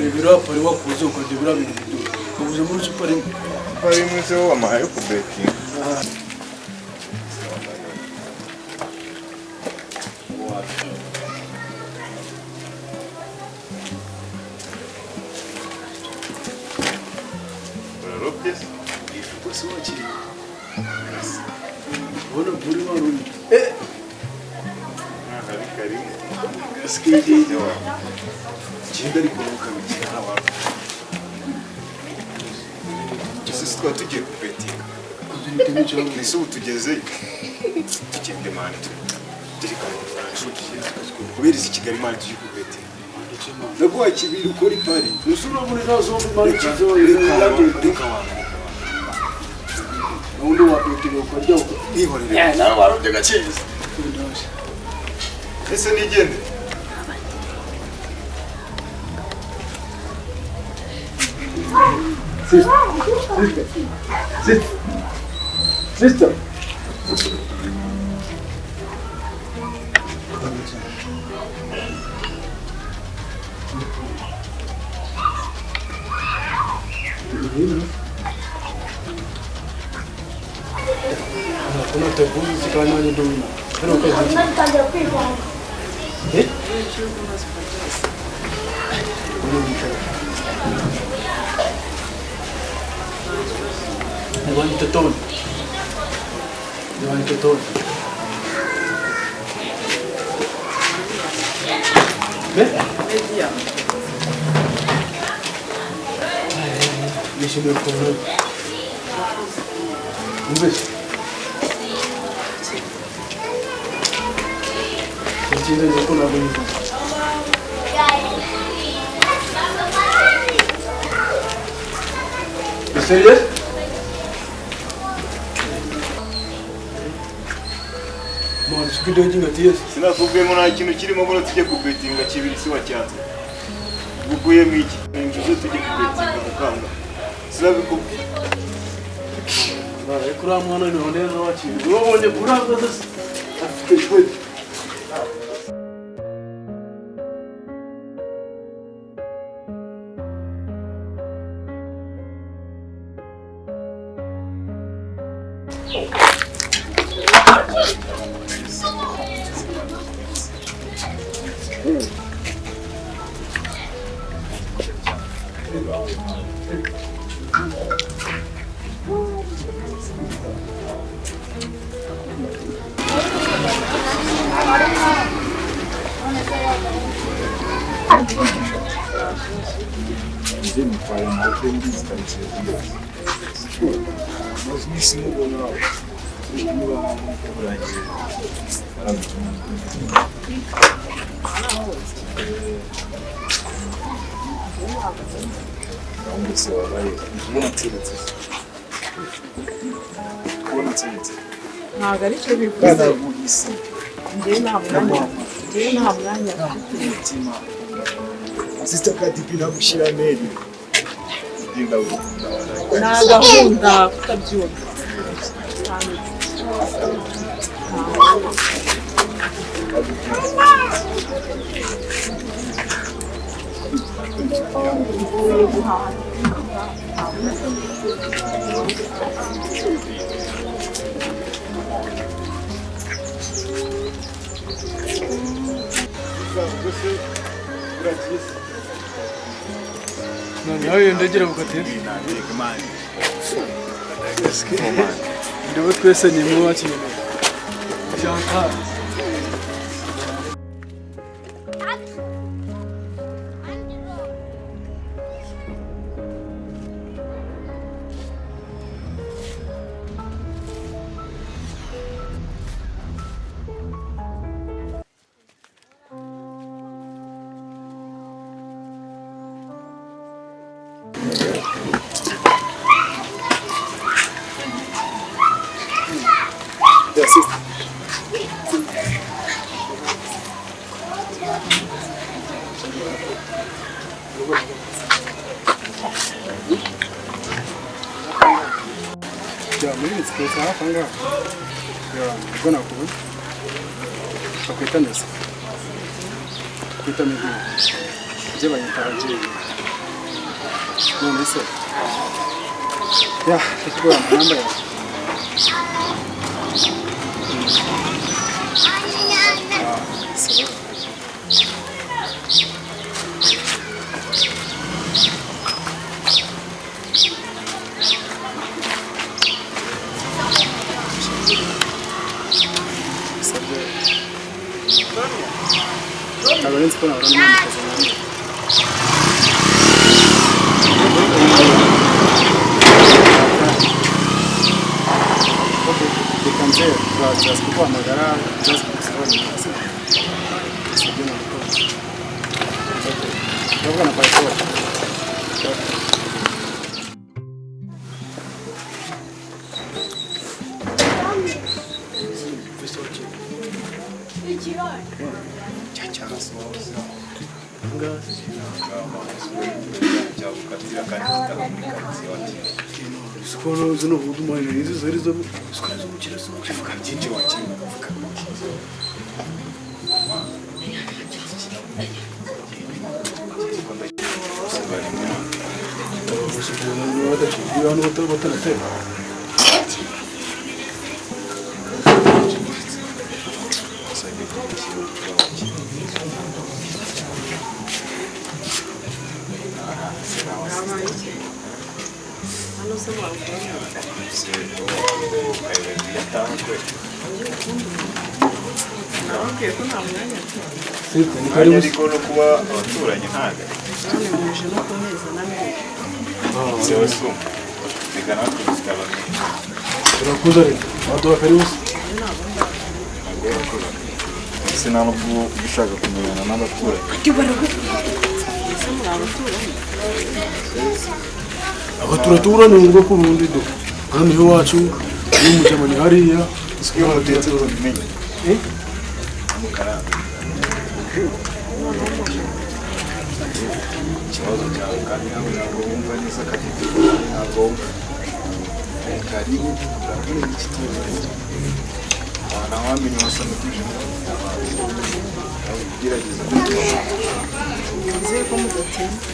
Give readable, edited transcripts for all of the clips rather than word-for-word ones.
Ibirapari wakuze ukarya biriya bintu biduha ubuze muri icupa rimwe. Icupa rimwe se wowe wampaye yo kubetinga? Urarobye se? Rwose wakiriye ubona buri warundi. Nta karimo. Gasikeye. Genda ariko ntukabikira abantu. Ese si twaba tugiye kubetinga? Ese ubu tugezeyo? Tugende man, turekane kubera izi Kigali man, tujye kubetinga. Naguhaye kibiri ukora ipari. Usura muri za zombi man. Reka wangu. Ubundi wabetinga ukarya. Mwihorere. Nawe warobye gakeza. Ese nigende? Sister. Sister. Kuna telefoni zikana ndumina. Hano kazi. Eh? Levanta todo. Levanta todo. ¿Ves? Nishimiye kubona. Umvise? Icyiza ni uko nabonye. You serious? Man, sikudoginga tiyesi. Sinakubwiye ngo nta kintu kirimo ngo tujye kubetinga kibiri si wacyanze. Uguyemo iki? Inzu tujye kubetinga mukanga. Sinabikubwiye. Ariko uriya mwana ni neza wakiriye. Urabonye kuranga afite ishuri. Ntabwo ari cyo bivuze. Njyewe nta mwanya, njyewe nta mwanya mfite. Sister Kadipi nagushyira meri. Nta gahunda kutabyumva. Mvuye guhaha. Nawe ndegera bukatira. Ndabo twese ni mwe wakinye. Chantal. Ya muri mitsikeza hafi aha ngaha. Ya ubwo nakubona bakwita neza. Bakwita Meddy. Njye banyita Ababyeyi. None se ya ndakubwira namba yawe. Sawa. Ntabwo nzi ko nahura n'umwamikazi nkawe. Okay, reka nze turaza kuguhamagara turaza kugusaba nyuma. Sibyo nabikora. Okay, turavugana kwa Paul. Cyagukatira kandi kitagukatira wakira. Sikoro zino vudu mwana izi zari zo sikoro zo mukira so Vuga byinshi wakira vuga. Hano se mwakora nababwiye ko nta mwanya mfite. Ariko no kuba abaturanyi ntago None muje no kumeza namwe. sewe suma reka natwe dufite abantu Urakuza rero waduha karibu se. ese nta nubwo uba ushaka kumenyana n'abaturanyi. Ese muri abaturanyi? Abatura tuburane urugo ku rundi do. Hano iwacu n'umujama ni hariya. Iyo mutetse tubimenye Eh? mukaranga ikibazo cyawe kandi nawe ntabwo wumva neza kandi ntabwo wumva karibu turabona iki tuzi ntawamenya wasanga tuje gerageza. Nizere ko mudatinda.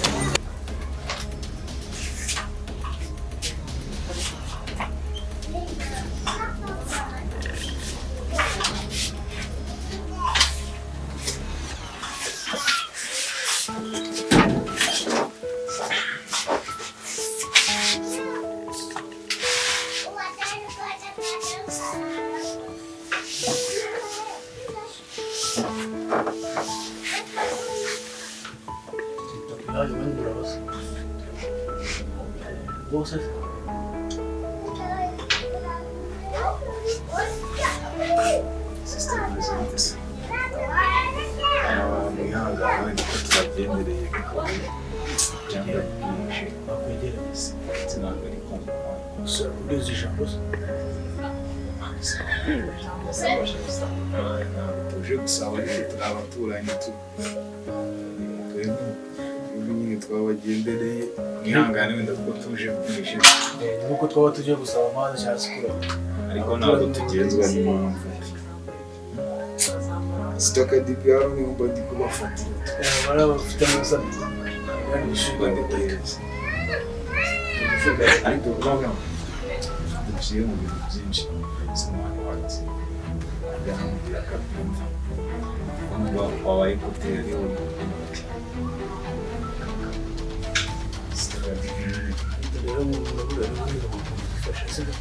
Sister President mwihangane wenda ko turagendereye cyangwa bwije ndetse ntabwo ari kumva. Ureze ijambo se. Ntabwo tuje gusaba nyine turi abaturanyi tu twebwe nyine twabagendereye mwihangane wenda ko tuje bwije. Nuko twaba tugiye gusaba amazi cyangwa se kuraba. Ariko ntabwo tugenzwa n'impamvu sitaka DPR niho mba ndi kubafatira. Bari abafite amasaha yani mba nditegereza ariko urabona duciye mu bintu byinshi sinwani wati ajya akabyumva niba wabaye ekuteri uri kubyumva cyane sitaka DPR. Rero mu murabura rero ni gufasha sida.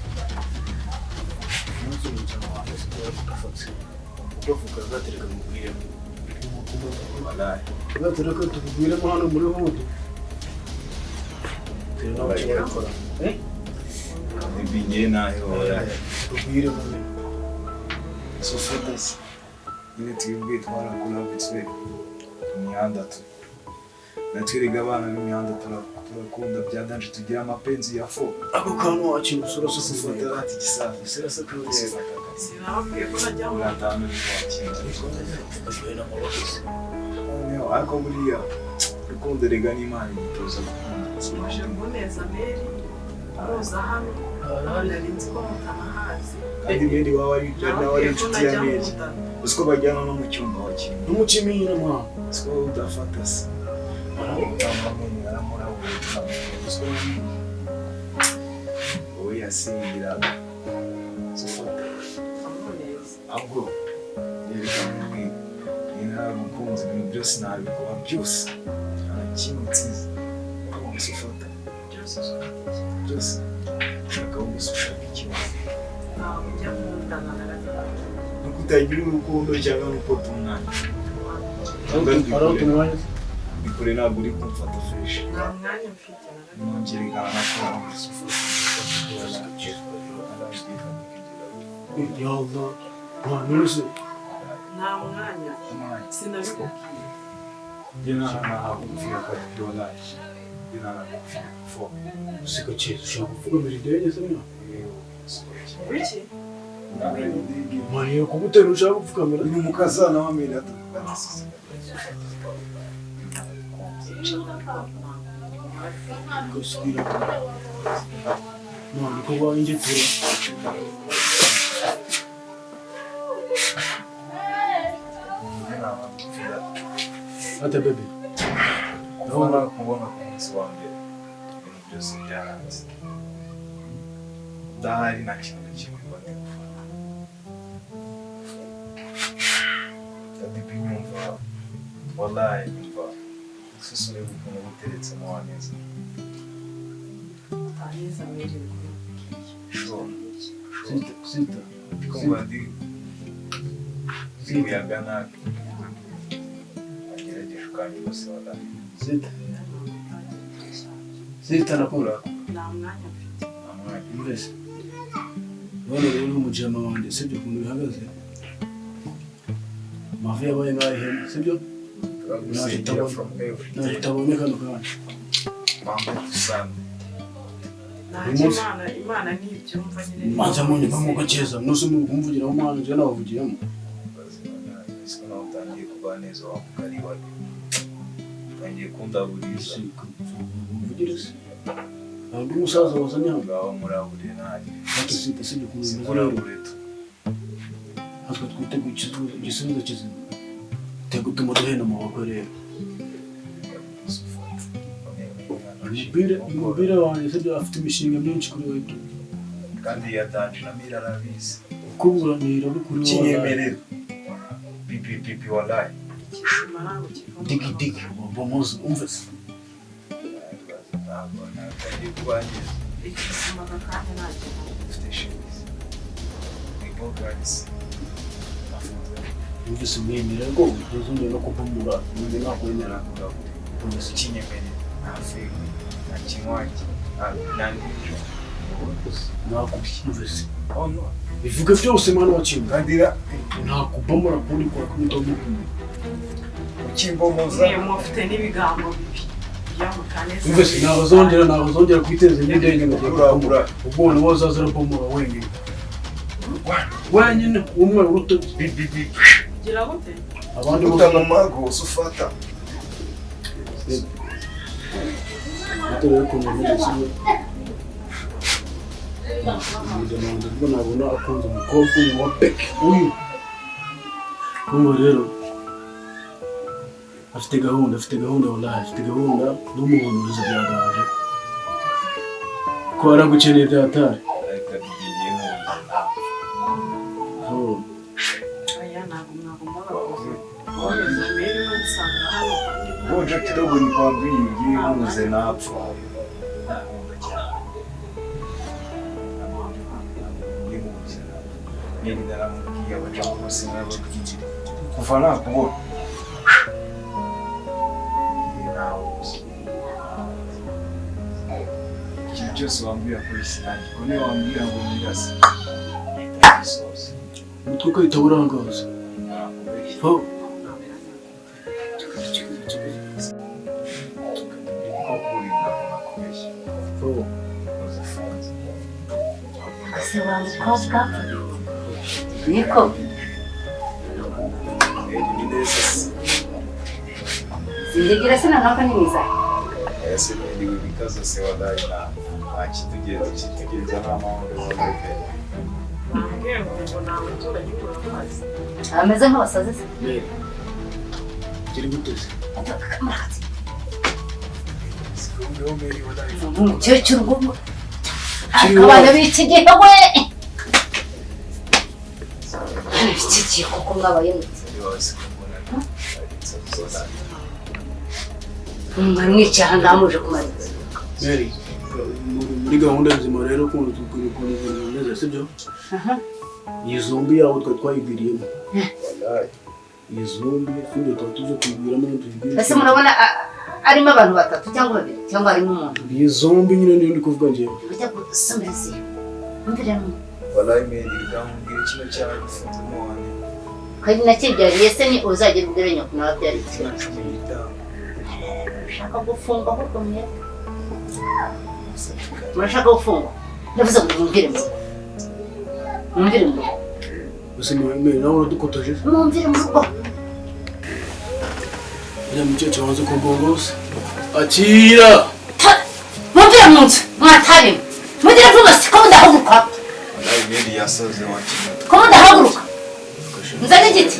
Umunsi umujama wanjye sida kugafatse. Ugafuka azatereka mubwiremo. Walayi. Azatereka tubwiremo hano muri hudu. Turi nawe bakora. Eh? Ibi ngiye nayo walayi. Tubwiremo nyine. Sosiyete nyine twebwe twarakurabitswe imihanda tu natwerega abana b'imihanda turakunda bya danje tugira amapenzi ya fo. Ako kantu wakintu usura se sufata ati gisaza usura se kureba. Sinababwiye ko najya mu uratanu noneho ariko buriya rukundo rega n'Imana igitoza gukunda. muje mboneza Mary. Muza hano nari nzi ko mutanahazi. Kandi Mary wawe ari nawe ari inshuti ya Mary. Uzi ko bajyana no mu cyumba wakina. No mu kimina mwana. Uzi ko udafata se. Wowe yasingira ufata. Ahubwo yerekana ubwira. Ni naramukunze ibintu byose nabikora byose. Nta kimwe nsize. Ahubwo se ufata. Byose. Ushaka gusa ushaka ikibazo. Ntabwo ujya nkundana na gato. Nuko utagira urukundo cyangwa nuko tumwana. Bikure ntabwo uri kumfata fresh. Nta mwanya mfite na gato. Nongerekana na ko Ya Allah. Mwana nese. Nta mwanya. Sinabikubwiye. Njye nahagumvira ko wallahi. Njye nahagumvira fo. Usika cyiza ushaka kuvuga indege se mwana. Wiki? Mwana kugutera ushaka gupfukamira. Ni umukazana wa Mary atakugana. Gusubira. Mwana ko wanjye tura. Ate bebe. Ndabona kubona ku munsi wa mbere ibintu byose byaranze. Ndahari nta kintu na kimwe mba ndi gufata. Dadibi nyumva wallahi nyumva ususure ukuntu buteretsemo waneza. Utaneza Mary. Sure. Sita, sita. Kumva ndi kuyaga nabi. Wagerageje ukanyibose wallahi. Sita. Sita nakura. Nta mwanya mfite. Nta mwanya. Mbese. None rero umujama wanjye sibyo ukuntu bihagaze. Mavi yabaye nk'ay'ihene sibyo? Turagusengera from every day. Ntabonye kano kanya. Monday to Sunday. Ntacyo Imana ntibyumva nyine. Manza munye bamuka cyiza nuse mu kumvugira mu mwana je nabavugiyemo. Siko nawe utangiye kuba neza wa mukari wawe. Utangiye kundaburiza. Mvugire se. Ntabwo umusaza wazanye hano. Ngaho muraburiye nanjye. Ati sita sibyo ukuntu bimeze rero. Murabure tu. Natwe twiteguye igisubizo kizima. Tegutuma duhena mu bakwe rero. Umupira wanjye sibyo afite imishinga myinshi kuri we. Kandi yatanje na Mira arabizi. Kuburanira kuri wowe. Kinyemerera. Pipi pipi wallahi. Ikizima ntabwo kivamo. Diki diki bomozi umve se. Ntabwo natangiye kubangiza. Ikizima aka kanya ntacyo. Ufite shimizi. Ni bogasi. Numvise umwemerera rwose ntuzongere no kubomora numve nakwemera. Kinyemerera. Nta fego. Nta kinywaji. Nta n'ibyo. Nakumvise. Oh no. Bivuge byose mwana wakinga. Kandira Ntakubomora kundi kwa kumwe umukumwe. ukimbomoza. Mwe mufite n'ibigambo bibi. Byamutaneza. Numvise ntabwo kwiteza indege ngo ugiye Urabura. Ubwo ni wowe uzaza urabomora wenyine. Wenyine umwe uruta Bibi bibi. Gira gute? abandi bose. Utanga amago ufata. Bitewe n'ukuntu bimeze sibyo. Umujama wanjye ubwo nabona akunze umukobwa uyu wa Beki uyu. Kumva rero afite gahunda wallahi afite gahunda n'umuhumuriza byaganje. Ko aragukeneye byatari. Ariko bigiye nk'ubuzima. Oh. Aya ntabwo mwagombaga kuza. Wohereza Mary bansanga hano kandi Ngoja kidogo nikwambie ngiye nkuze napfa. Nakunda cyane. Ngiye nkuze napfa. Mary naramubwiye abacamu bose narababwiye. Kuva nakubona. Nawe uzi. Ikintu cyose wambwira kuri sinange. Ko niyo wambwira ngo nirase. Nahita ngisoza. Umutwe ukahita urangaza. Nakubeshya. Oh. Oh. Ase wa mukobwa niko sindigira se nanaka ni mwiza. Ese niriwe bikaza se wadayi nta kitugenza kitugenza nta mahoro wadayi pe. Bambwiye ngo nta muturanyi urahazi. Ameze nk'abasazi se. Mary, kiri gute se? Umukecuru ngo abana b'iki gihe we iki gihe koko mwabaye mute? Mwari mwicaye aha ngaha muje kumara iki? Mary, muri gahunda y'ubuzima rero ukuntu ibintu bimeze sibyo? Iyi zombi yawe twari twayigwiriyemo. Iyi zombi sibyo twari tuje kuyigwiramo tuyigwire. Ese murabona arimo abantu batatu cyangwa babiri cyangwa harimo umuntu? Iyi zombi nyine niyo ndi kuvuga njyewe. Ujya gusomera umvira mu. Wallahi Mary rugambwira kino cyane gifunzemo wane. Kandi nakibyariye se ni uzagira ubwire nyoko nawe abyariye. Ushaka gufungwa ahubwo mwe. Murashaka gufungwa? Ndavuze ngo mwumvire mu. Mwumvire mu. Ese Mary nawe uradukotoje? Mwumvire mu rugo. Uriya mukecuru wanze kugongose. Akira! Mwumvire mu nzu mwatabimwe. Mugire vuba se ko mudahaguruka. Wallahi Mary yasaze wakina. Ko mudahaguruka. Nzane igiti.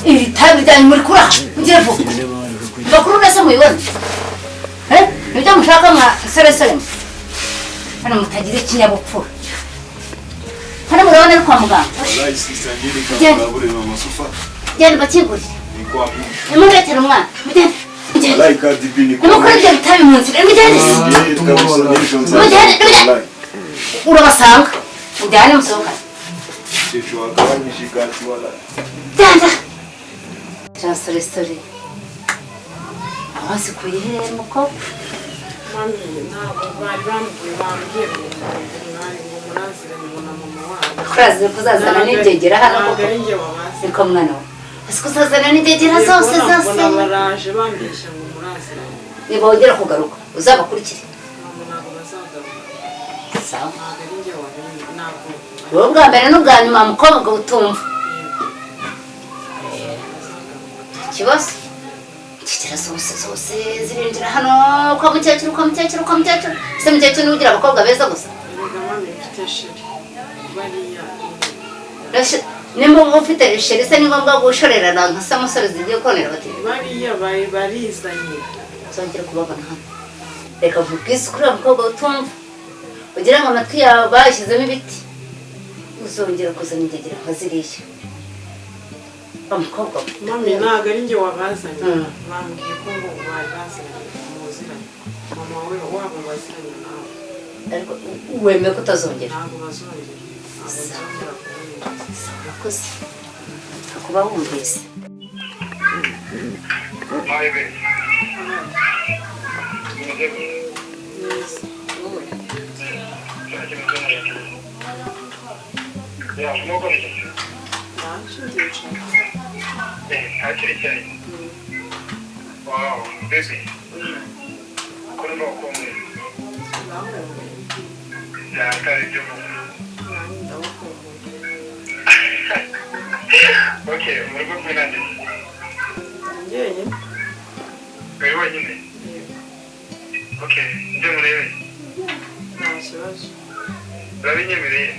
Iri tabi ryanyu muri kuraha. Mugire vuba. Bakuru nese muyibone. Nibyo mushaka mwa seresere. Hano mutagira ikinyabupfura. Hano murabona ari kwa muganga. Wallahi sister ngiri kabure mama sofa. Genda bakingurire. Ni kwa Mungu. Nimurekere umwana. Mugende. Wallahi Cardi B ni kwa. Nimukore ibyo bitabi mu nzira. Mugende. Mugende. Urabasanga. Mujyane musohokane. Mukecuru wagabanyije igati wallahi. Genda. Seresere. Abazikuye he mukobwa? Mami ntabwo bari bambwiye ngo mwari ngo muraziranye ngo na mama wabo. Kurazira kuzazana n'ibyegera hano koko. Niko mwana we. Ese kuzazana n'ibyegera zose zose. Mbona baraje bambeshya ngo muraziranye. Niba wongera kugaruka uzabakurikire. Mama ntabwo bazagaruka. Sawa. Ntabwo ari njye wabimenye ntabwo. Wowe bwa mbere n'ubwa nyuma mukobwa utumva. Ikibazo. Kigera zose zose zirinjira hano kwa mukecuru kwa mukecuru kwa mukecuru. Ese mukecuru niwe ugira abakobwa beza gusa? Erega mami mfite sheri. Bariya. Nimba ufite sheri se ni ngombwa gushorerana nka samusore zigiye konera bati. Bariya barizanye. Uzongera kubabona hano. Reka nkubwize ukuri wa mukobwa utumva. Ugira ngo amatwi yawe bayashyizemo ibiti. Uzongera kuzana ingegera nka ziriya. Umukobwa mami ntabwo ari njye wabazanye. Bambwiye ko ngo bari baziranye muziranye. Mama we wabo baziranye nawe. Ariko wemeye ko utazongera? Ntabwo bazongera. Ntabwo nzongera kubinjiza. Urakoze. Kuba wumvise. Neza. Wowe. Wow, baby. Kurumva ukomeye. Atari ibyo mvuga. Okay, mu rugo kumwe nande? Njyenyine. Uri wenyine? Okay, njye murebe. Nta kibazo. Urabinyemereye?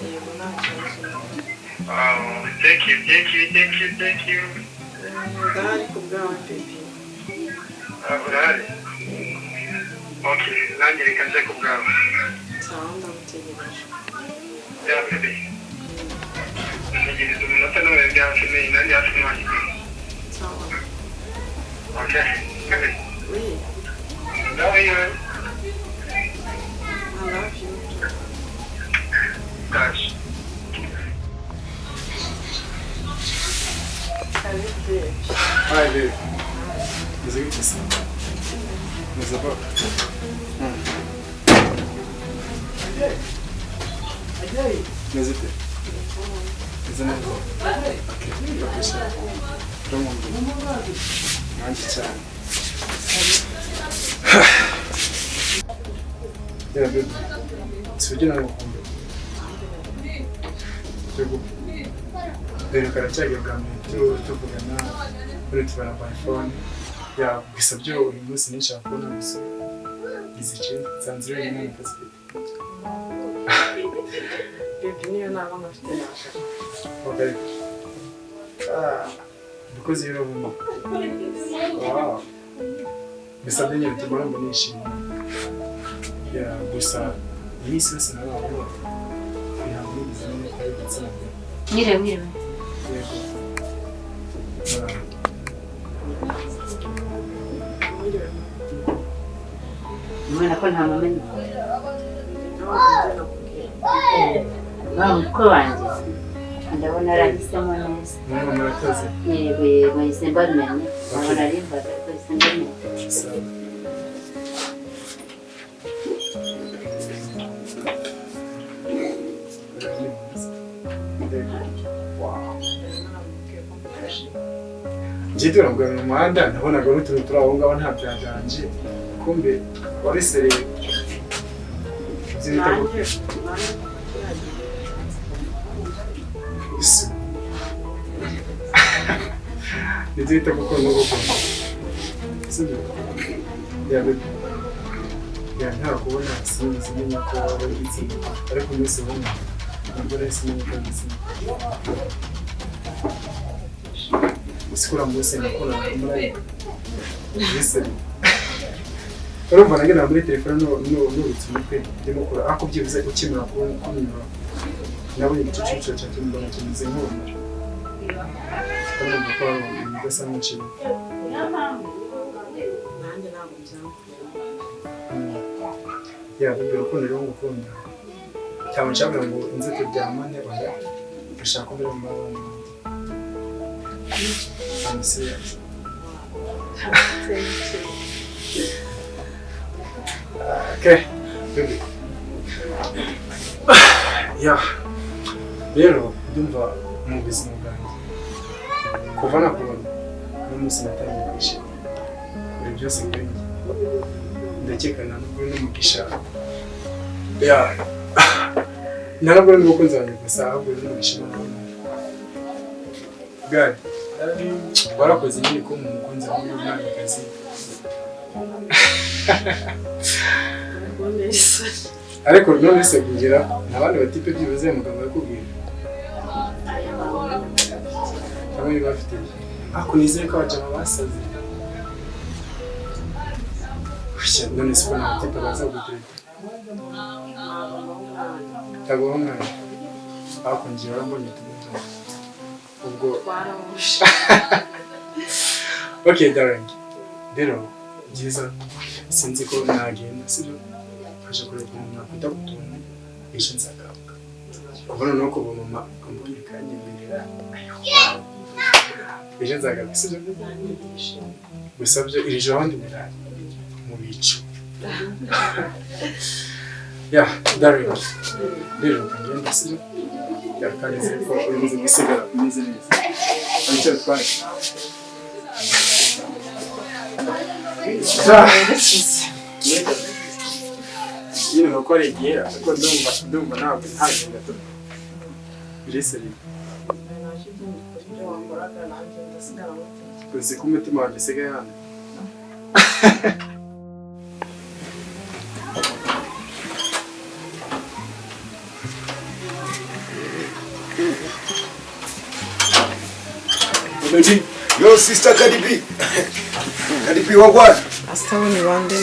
Yego, nta kibazo. Wow, thank you, thank you, thank you, thank you. Ndahari ku bwawe, baby. Urahari? Okay, nanjye reka nze ku bwawe. Sawa, ndagutegereje. Yeah, baby. Ntegereza umunota n'umwe ndi hafi nanjye hafi n'uwanjye. Sawa. Okay, baby. Oui. Love you. I love you too. Gosh. Hi, babe. Meze gute se? Meze ba? Meze te? Meze neza? Okay, urakoze. Urankunda. Nanjye cyane. Yeah, babe. Sibyo nagukunda. Yego. Dore karacyari bwa mbere tuvugana muri tubana by phone. Ya gusa byo uyu munsi nishaka kubona gusa izice nsanze rero nyine akazi mfite. Baby niyo naba ngafite nashaka. Okay. Ah, because you love me. Wow. Gusa byo nyine bituma numva nishimye. Ya gusa iminsi yose narabaho ntabwo nigeze menya ko ari igitsina gore. Mwiriwe mwiriwe. Yego. Umwana ko ntamumenye. Wa mukwe wanjye ndabona arahisemo neza. Mama murakoze. Yego yego yahise mbamenya. Ndabona ari imbaga yahise mbamenya. Sawa. Njye turabwira mu muhanda nabonaga n'utuntu turi aho ngaho nta byaganje kumbe wari sereye ibyo bita isi nibyo bita gukora no gukora sibyo ya ntarakubona sinigeze menya ko waba ari igitsina ariko umunsi ubona nabwo nahise menya ko ari igitsina usikura munsi nakora muri Ese urumva nagenda muri telefone nubitse umutwe ndimo kura ariko byibuze ukimara kunyura nabonye igicucu cyacu mbona kimeze nk'urumuri urumva ko ari umuntu udasa nk'inshinga. Nanjye ntabwo byamvuye. Ya bebe urukundo rero ngukunda cyane nshaka ngo nze turyamane oya ndashaka ko mbere mu mabana yanjye. I'm serious. Thank you. Okay, baby. Yeah. Rero ndumva mu buzima bwanjye kuva nakubona n'umunsi natangiye kwishima buri byose kuri njye ndakeka nta nubwo uri n'umugisha ya nta nubwo uri n'umukunzi wanjye gusa ahubwo uri n'umugisha Imana yampaye. Gari warakoze nyine ko mu mukunzi wawe w'umwamikazi. Ariko none se kugira nta bandi batipe byibuze muganga yakubwira cyangwa niba bafite ariko nizere ko abajama basaze. None se ko nta batipe baza kugutereta ntabwo baha umwanya ariko njye warambonye tugenda ubwo. Okay darling, rero byiza sinzi ko nagenda sibyo nkaje kureba ukuntu nakwita ku tuntu ejo nzagaruka kuva noneho kuva mama ambonye akanyemerera ejo nzagaruka sibyo gusa byo iri joro ndi burare mu bicu. Ya darling rero ngenda sibyo ya kandi nzi ko uri buze gusigara umeze neza hari icyo bitwaye. Nyine nuko ari igihe ariko ndumva ntabwo ntagenda tu biriseri uzi ko umutima wanjye usigaye hano. Yo sister Cardi B. Cardi B wagwan. Asabone bande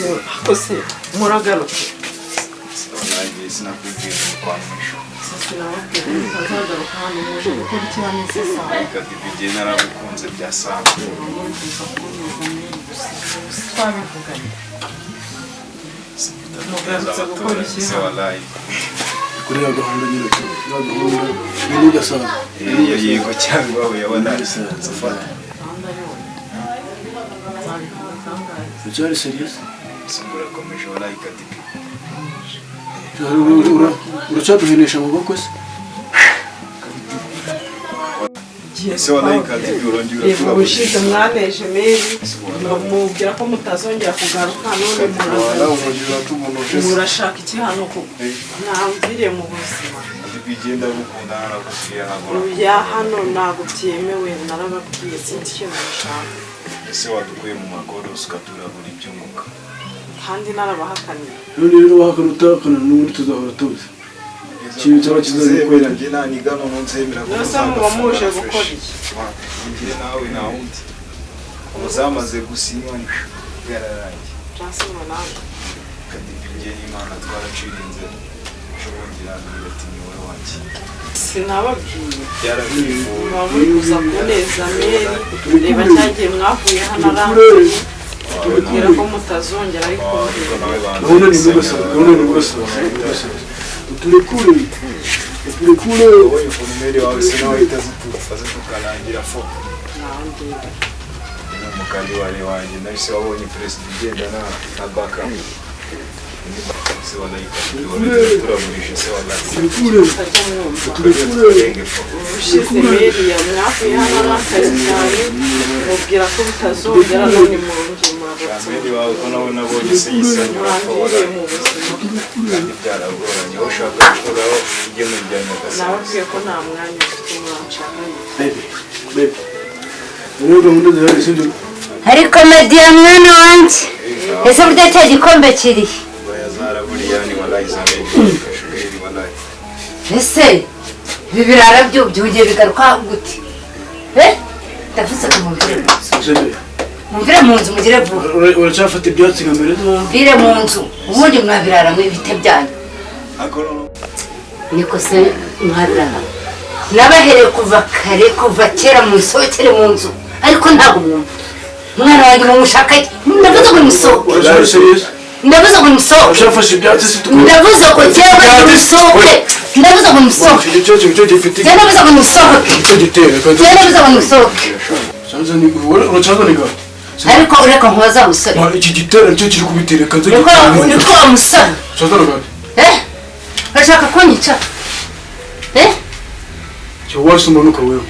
kose muragaruka. Nanjye sinakubwira kwa mwisho. Sinababwira mutazagaruka hano muje gukora iki hano se sawa. Cardi B jye naragukunze byasanzwe. Twabivuganye. Mugarutse gukora iki hano? Kuri ya gahunda nyine tu. Ya gahunda ni n'igasanzwe. Yego cyangwa oya wala safata. Ucyari serious? Urakomeje wala Cardi B. Uracyaduhenesha mu bwoko se? Ese wala Cardi B urongera uravuga. Ubushize mwaneje meri mubwira ko mutazongera kugaruka none murashaka iki hano koko namviriye mu buzima. Cardi B genda gukunda narakubwiye ntabwo. Ya hano ntabwo byemewe narababwiye sinzi ikintu mushaka. Ese wadukuye mu makorosi ukaturabura ibyunguka Kandi narabahakaniye. None rero wahakana utahakana n'ubundi tuzahora tuzi. Ikintu cyaba kizabikora njye naniga none nzemera ko Nose muba muje gukora iki? Njye nawe nta wundi. Uzamaze gusinywa yararangiye. Jansi nawe. Kandi njye n'Imana twaracirinze. Ushobora ati ni wowe wanjye. Sinababwiye. Byarabivuye. Muba muri kuza kuneza Meri. Reba cyagiye mwavuye hano arangiye. Tubwira ko mutazongera ariko gahunda ni gusa, gahunda ni gusa. Turekure. Turekure. Wowe ukuntu wawe se nawe azitukarangira fo. Nandi. Umukandi wari wanjye nahise wabonye perezida ugenda na baka. Se walayika. Turagurisha se walayika. Mutajya mwumva. Ubushize Meri mwavuye hano arakaye cyane. Mubwira ko bitazongera none murongeye murabatse. Meri wawe ko nawe nabonye se yisanyura fo Murangiriye mu buzima. Kandi byaragoranye aho ushaka gukuraho igeno rya Nyagasani. Nababwiye ko nta mwanya mfite muranshaka. Baby, baby. Rero gahunda zihari sibyo? Ariko Media mwana wanjye, ese burya cya gikombe kiri? Ese ibi birara byo byongeye bigaruka gute? Ndavuze ngo mumvire mu nzu. Mumvire mu nzu mugire vuba. Uracyafata ibyatsi nka mbere? Mvire mu nzu, ubundi mwabirara mwe ibite byanyu. Niko se mwabirara. Nabahereye kuva kare, kuva kera musohokere mu nzu, ariko ntabwo mwumva. Mwana wanjye mumushaka iki? Ndavuze ngo nimusohoke. Ndavuze ngo nimusohoke. Ndavuze ngo jyewe nimusohoke. Ndavuze ngo nimusohoke. Ndavuze ngo nimusohoke. Ndavuze ngo nimusohoke. Ariko ureka nkubaza musore. Iki gitero nicyo kiri kubitereka. Niko wa musore. Urashaka kunyica? Cyo wasumanuka wewe.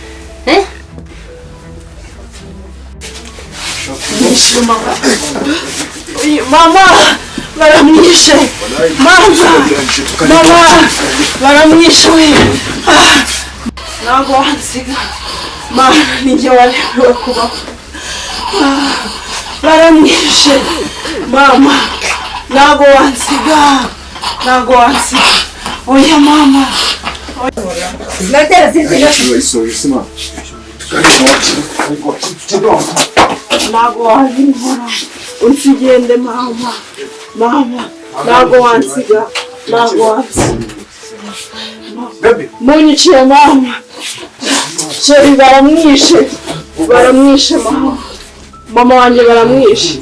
Mama baramwishe. Mama mama baramwishe we. Ntabwo wansiga. Mama ninjye waremewe kubaho. Baramwishe. Mama ntabwo wansiga. Ntabwo wansiga. Oya mama. Ntabwo wabinkora. Unsigende mama. Mama ntabwo wansiga. Ntabwo wansiga. Munyiciye mama. Sheri baramwishe. Baramwishe mama. Mama wanjye baramwishe.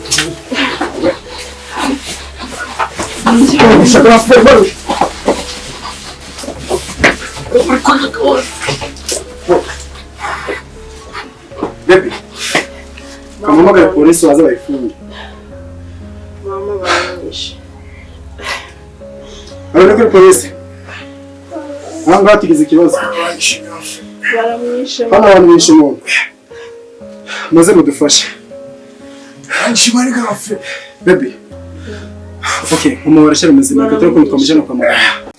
Baby, kamuhamagara polisi baze bayifunge. Mama baramwishe. Ariko kuri polisi. Aha ngaha tugize ikibazo. Baramwishe. Hano abantu bishe umuntu. Muze mudufashe. Baby. Okay, mama barashyira muzima, reka turi kumujyana kwa muganga.